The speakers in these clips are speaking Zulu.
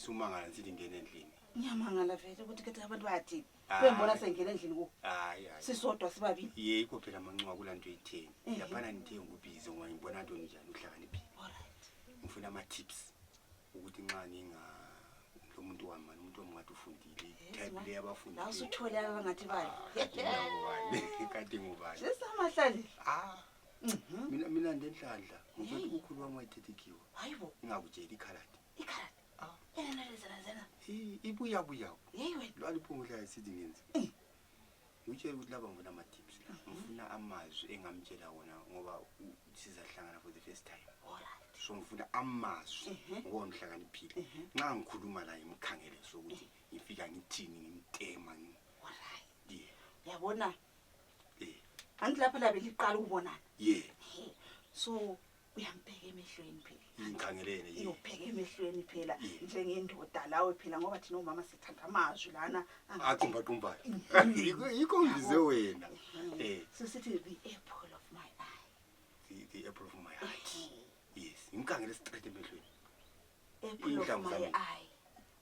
Sumangala nsithi ngena endlini. Ngiyamangala vele ukuthi khethe abantu bayathini. Hayi. Bengibona sengena endlini ku. Hayi hayi. Sisodwa sibabili. Ye ikho phela manxiwa kula nto itheni. Ehhe. Laphana ngithe ngubhizi ngoba ngibona nto njani uhlakaniphile. Alright. Ngifuna ama tips ukuthi nxa nginga lo muntu wami mani umuntu wami ngathi ufundile type le La abafundile. usuthole abangathi bani. Kade ngubani? Kade ngubani? Sesamahlale. Ah. Mina ndenhlanhla ngizwe ukhulu wami wayethethe ikhiwa. Hayibo, Ngingakutsheli ikhaladi. ikhaladi. Ah. Yena lezana zana. Ibuya buya. Hey wena. Lwaliphungula isithi ngenzi. Eh. Ngitshela ukuthi laba ngifuna ama-tips la. Ngifuna amazwi engamtshela wona ngoba sizahlangana for the first time. Alright. So ngifuna amazwi Mhm. ngoba ngihlakaniphile. Nxa ngikhuluma la ngimkhangele sokuthi ngifika ngithini ngimtema Alright. Yeah. Yabona, Eh. angithi lapha labe liqala ukubonana. Yeah. He. So uyambheka emehlweni phela. Ngikhangelene yeah. Iyobheka emehlweni phela Yeah. njengendoda lawe phela ngoba thina omama sithanda amazwi lana. Aqumba qumbayo. Yikho ngibize wena. Eh. So sithi the apple of my eye. The apple of my heart. Yes. Ngimkhangele straight emehlweni. Apple of Inhlamvu my zami. eye.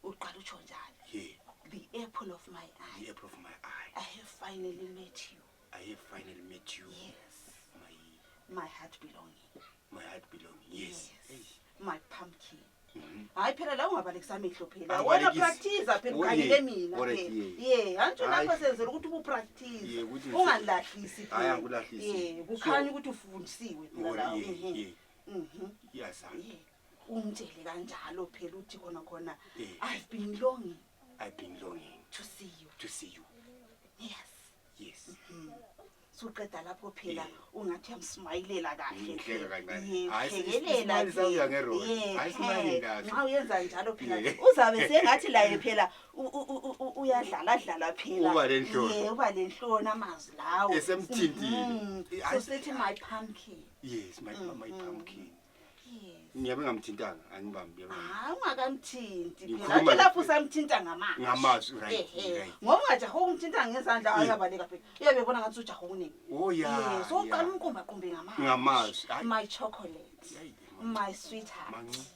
Uqala utsho njalo. Yeah. The apple of my eye. The apple of my eye. I have finally met you. I have finally met you. Yes. My My heart belonging. my heart belonging. Yes. Yes. My pumpkin. Mhm. Hayi phela la ungabalekisa amehlo phela. Wena Angibalekisi. practice phela Oh, ukhangele yeah. mina Alright, phela. yeah. Yeah, antsho Hayi. lapha senzela ukuthi ubupractice. Yeah, ukuthi Ungalahlisi Hayi, angikulahlisi. Yeah, kukhanya ukuthi ufundisiwe phela Ngore, la. yeah, Mhm. yeah. Mhm. Iyazana. Yeah. Ungitshele kanjalo phela uthi khona khona Yeah. I've been longing I've been longing to see you. to see you. Yes. Yes. Suqeda lapho phela Yeah. ungathi uyamsmayilela kahle. Ngihleka kancane. Yeah, Hayi, hlekelela ismile sami ke. uyangerona. Yeah, Hayi, smile he. ngaso. Nxa uyenza njalo phela Yeah. uzabe sengathi laye phela uyadlala dlala phela. Uba lenhloni. Yeah, uba lenhloni amazwi lawo. Esemthintile. So sithi my pumpkin. Yes, my pumpkin. Yes. Ngiyabe ngamthintanga, angibambi. Hayi ungakamthinti phela. Ngikhuluma Nje lapho usamthinta ngamazwi. Ngamazwi, right, Ehhe. right. Ngoba ungajaha ukumthinta ngezandla Yeah. ayabaleka phela. Uyabe ebona ngathi ujaha okuningi. Oh yeah. Yeah, so uqala yeah. umqumbaqumbe ngamazwi. Ngamazwi, hayi. My chocolate. Hayi, My sweetheart. Manci.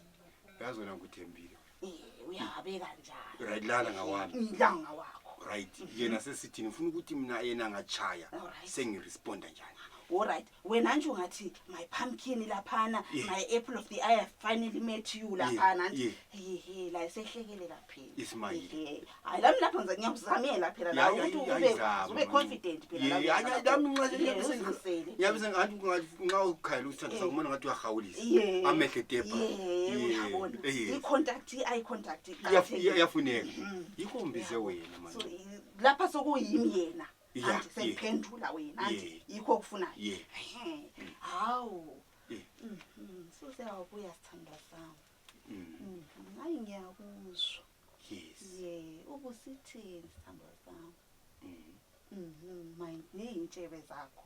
Yazi wena ngikuthembile. Eh, uyabeka njalo. Right lana ngawami. Ilanga wakho. Right. Yena sesithini ufuna ukuthi mina yena angachaya Alright. sengiresponda njani? Alright. Wena nje ungathi my pumpkin laphana, Yeah. my apple of the eye I finally met you laphana. yeah. He he la isehlekelela phela. Ismayile. Ehhe. Hayi lami lapha ngiyakuzamela phela la Ya, ya, ukuthi ya, ube izama, ube confident phela la. Yeah, hayi, lami nxa Yeah, uzimisele. ngiyabe sengathi nxa ukhayela usithando sakho Eh. ubona ngathi uyahawulisa. Yeah. Amehlo etepa. Yeah, uyabona. Yes. I-contact, i-eye contact iqakathekile. Iyafuneka. Yikho ngibize wena So manje. lapha sokuyimi yena. Yeah, Anti sengiphendula wena anti Yeah. yikho okufunayo. Yeah. Ehhe. Hawu. Yeah. Mhm. So siyabuya sithandwa sami. Mm. Mhm. Hayi ngiyakuzwa. Yes. Yeah, ubusithini sithandwa sami? Mm. Mhm. My neyintshebe zakho.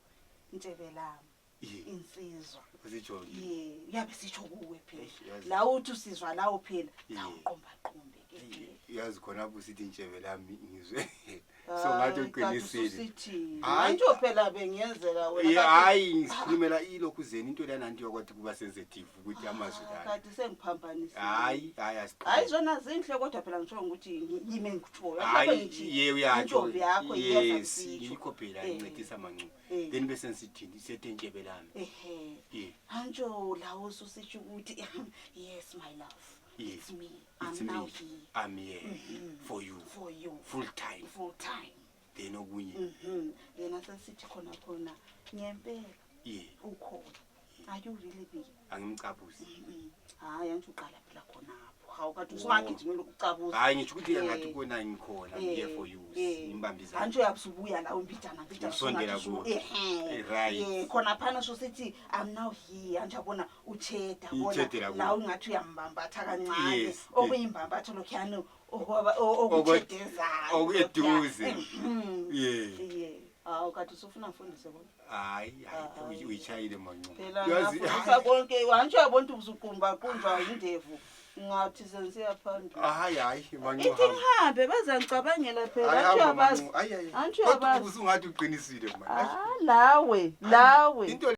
Intshebe lami, Yeah. insizwa. Usitsho. Yeah, uyabe sitsho kuwe phela. Eish, yazi. La uthi usizwa lawo phela, la Yeah. uqomba qombe ke phela. Yazi khona usithi intshebe lami ngizwe. So ngathi uqinisile. Hayi. Hayi phela bengiyenzela wena. Yeah, hayi ngisikhulumela ilokhu zeni into lana nto yakwathi kuba sensitive ukuthi amazwi lana. Kanti sengiphambanisile. Hayi, hayi asiqali. Hayi zona zinhle kodwa phela ngisho ukuthi yimi engikutshoyo. Hayi, ye uyatsho. Intombi yakho iyeza Yes, kusitsho. yikho phela Eh. ngincedisa mancu. Eh. Then bese ngisithini sethe intshebe lami. Ehhe. Yeah. Antsho lawo ususitsho ukuthi yes my love. Yeah. It's me. It's I'm now me. here I'm here for you for you full time. full time. Then okunye. Mhm. Yena sesithi khona khona ngempela Yeah. ukhona. Are you really there? Angimcabuzi. Hayi antsho uqala phela khonapho. Hawu kanti usungagijimela ukucabuza. Hayi ngisho ukuthi Eh. ngathi kona ngikhona I'm here for you. Ngimbambisa. Antsho uyabusubuya la umbijana mbijana. Ngisondela usungathi kuwe. Ehe. Eh, right. Eh, khona phana so sithi I'm now here. Antsho yabona ucheda bona Uchedela kuwe. la ungathi uyambambatha kancane. Yes, Okuyimbambatho lokhuyana okuchedezayo. Okuyeduze. Mhm. Yeah. Yeah. Hawu kanti usufuna ngifundise bona. Hayi, hayi uyichayile mancu. Phela Yazi- ngafundisa konke. Antsho uyabona ukuthi usuqumba qunjwa indevu. Ngathi sensiya phambili. Hayi hayi mancu. Ithi ngihambe bazangicabangela phela. Hayi Antsho hamba uyabazi. mancu. Hayi hayi. Antsho Kodwa uyabazi. usungathi uqinisile manje. Ah, lawe, lawe. Into